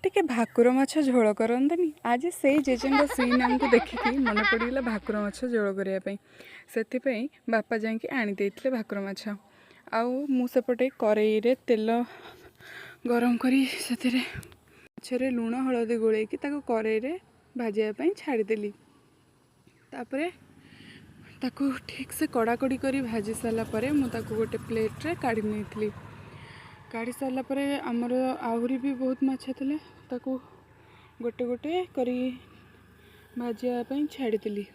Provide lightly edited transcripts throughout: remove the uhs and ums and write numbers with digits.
ଟିକେ ଭାକୁର ମାଛ ଝୋଳ କରନ୍ତେନି। ଆଜି ସେଇ ଜେଜେଙ୍କ ସିନ୍ ଆମକୁ ଦେଖିକି ମନେ ପଡ଼ିଗଲା ଭାକୁର ମାଛ ଝୋଳ କରିବା ପାଇଁ। ସେଥିପାଇଁ ବାପା ଯାଇକି ଆଣିଦେଇଥିଲେ ଭାକୁର ମାଛ। ଆଉ ମୁଁ ସେପଟେ କରେଇରେ ତେଲ ଗରମ କରି ସେଥିରେ ମାଛରେ ଲୁଣ ହଳଦୀ ଗୋଳେଇକି ତାକୁ କରେଇରେ ଭାଜିବା ପାଇଁ ଛାଡ଼ିଦେଲି। ତାପରେ ତାକୁ ଠିକ୍ସେ କଡ଼ାକଡ଼ି କରି ଭାଜି ସାରିଲା ପରେ ମୁଁ ତାକୁ ଗୋଟେ ପ୍ଲେଟ୍ରେ କାଢ଼ି ନେଇଥିଲି। କାଢ଼ି ସାରିଲା ପରେ ଆମର ଆହୁରି ବି ବହୁତ ମାଛ ଥିଲା, ତାକୁ ଗୋଟେ ଗୋଟେ କରି ଭାଜିବା ପାଇଁ ଛାଡ଼ିଦେଲି।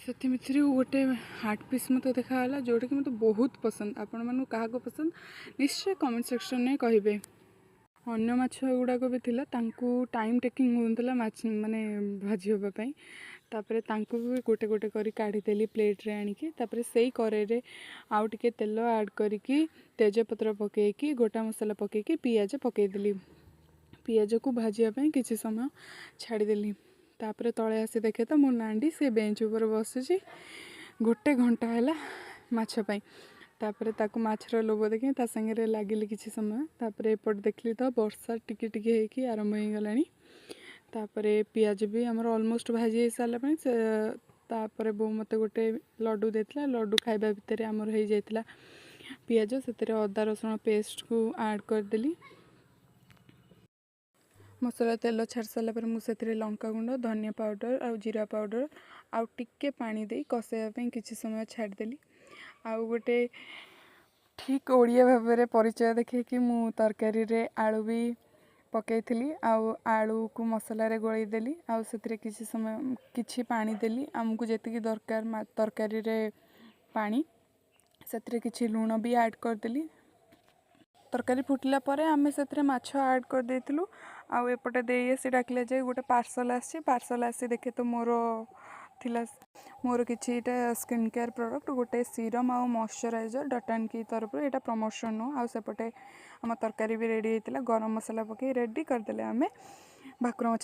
ସେଥି ଭିତରୁ ଗୋଟେ ହାର୍ଟ ପିସ୍ ମୋତେ ଦେଖାଗଲା, ଯେଉଁଟାକି ମୋତେ ବହୁତ ପସନ୍ଦ। ଆପଣମାନଙ୍କୁ କାହାକୁ ପସନ୍ଦ, ନିଶ୍ଚୟ କମେଣ୍ଟ ସେକ୍ସନରେ କହିବେ। ଅନ୍ୟ ମାଛ ଗୁଡ଼ାକ ବି ଥିଲା, ତାଙ୍କୁ ଟାଇମ୍ ଟେକିଂ ହେଉଥିଲା ମାଛ ମାନେ ଭାଜି ହେବା ପାଇଁ। ତାପରେ ତାଙ୍କୁ ବି ଗୋଟେ ଗୋଟେ କରି କାଢ଼ିଦେଲି ପ୍ଲେଟ୍ରେ ଆଣିକି। ତାପରେ ସେଇ କରେଇରେ ଆଉ ଟିକେ ତେଲ ଆଡ଼୍ କରିକି, ତେଜପତ୍ର ପକାଇକି, ଗୋଟା ମସଲା ପକାଇକି, ପିଆଜ ପକାଇଦେଲି। ପିଆଜକୁ ଭାଜିବା ପାଇଁ କିଛି ସମୟ ଛାଡ଼ିଦେଲି। ତାପରେ ତଳେ ଆସି ଦେଖେ ତ ମୋ ନାଣ୍ଡି ସେ ବେଞ୍ଚ ଉପରେ ବସିଛି ଗୋଟେ ଘଣ୍ଟା ହେଲା ମାଛ ପାଇଁ। ତାପରେ ତାକୁ ମାଛର ଲୋଭ ଦେଖି ତା ସାଙ୍ଗରେ ଲାଗିଲି କିଛି ସମୟ। ତାପରେ ଏପଟେ ଦେଖିଲି ତ ବର୍ଷା ଟିକେ ଟିକେ ହେଇକି ଆରମ୍ଭ ହେଇଗଲାଣି। ତାପରେ ପିଆଜ ବି ଆମର ଅଲମୋଷ୍ଟ ଭାଜି ହେଇସାରିଲା ପାଇଁ ସେ ତାପରେ ବୋଉ ମୋତେ ଗୋଟେ ଲଡ଼ୁ ଦେଇଥିଲା। ଲଡ଼ୁ ଖାଇବା ଭିତରେ ଆମର ହେଇଯାଇଥିଲା ପିଆଜ। ସେଥିରେ ଅଦା ରସୁଣ ପେଷ୍ଟକୁ ଆଡ଼୍ କରିଦେଲି। ମସଲା ତେଲ ଛାଡ଼ି ସାରିଲା ପରେ ମୁଁ ସେଥିରେ ଲଙ୍କାଗୁଣ୍ଡ, ଧନିଆ ପାଉଡ଼ର ଆଉ ଜିରା ପାଉଡ଼ର ଆଉ ଟିକେ ପାଣି ଦେଇ କଷାଇବା ପାଇଁ କିଛି ସମୟ ଛାଡ଼ିଦେଲି। ଆଉ ଗୋଟେ ଠିକ୍ ଓଡ଼ିଆ ଭାବରେ ପରିଚୟ ଦେଖେଇକି ମୁଁ ତରକାରୀରେ ଆଳୁ ବି ପକାଇଥିଲି ଆଉ ଆଳୁକୁ ମସଲାରେ ଗୋଳେଇ ଦେଲି ଆଉ ସେଥିରେ କିଛି ସମୟ କିଛି ପାଣି ଦେଲି, ଆମକୁ ଯେତିକି ଦରକାର ତରକାରୀରେ ପାଣି। ସେଥିରେ କିଛି ଲୁଣ ବି ଆଡ଼୍ କରିଦେଲି। ତରକାରୀ ଫୁଟିଲା ପରେ ଆମେ ସେଥିରେ ମାଛ ଆଡ଼୍ କରିଦେଇଥିଲୁ। ଆଉ ଏପଟେ ଦେଇ ଆସି ଡାକିଲେ ଯେ ଗୋଟେ ପାର୍ସଲ୍ ଆସିଛି। ପାର୍ସଲ୍ ଆସି ଦେଖେ ତ ମୋର ଥିଲା ମୋର କିଛିଟା ସ୍କିନ୍ କେୟାର୍ ପ୍ରଡ଼କ୍ଟ, ଗୋଟେ ସିରମ୍ ଆଉ ମଇଶ୍ଚରାଇଜର୍ ଡଟ୍ ଆଣ୍ଡ କି ତରଫରୁ। ଏଇଟା ପ୍ରମୋସନ୍ ନୁହଁ। ଆଉ ସେପଟେ ଆମ ତରକାରୀ ବି ରେଡ଼ି ହେଇଥିଲା। ଗରମ ମସଲା ପକାଇ ରେଡ଼ି କରିଦେଲେ ଆମେ ଭାକୁର ମାଛ।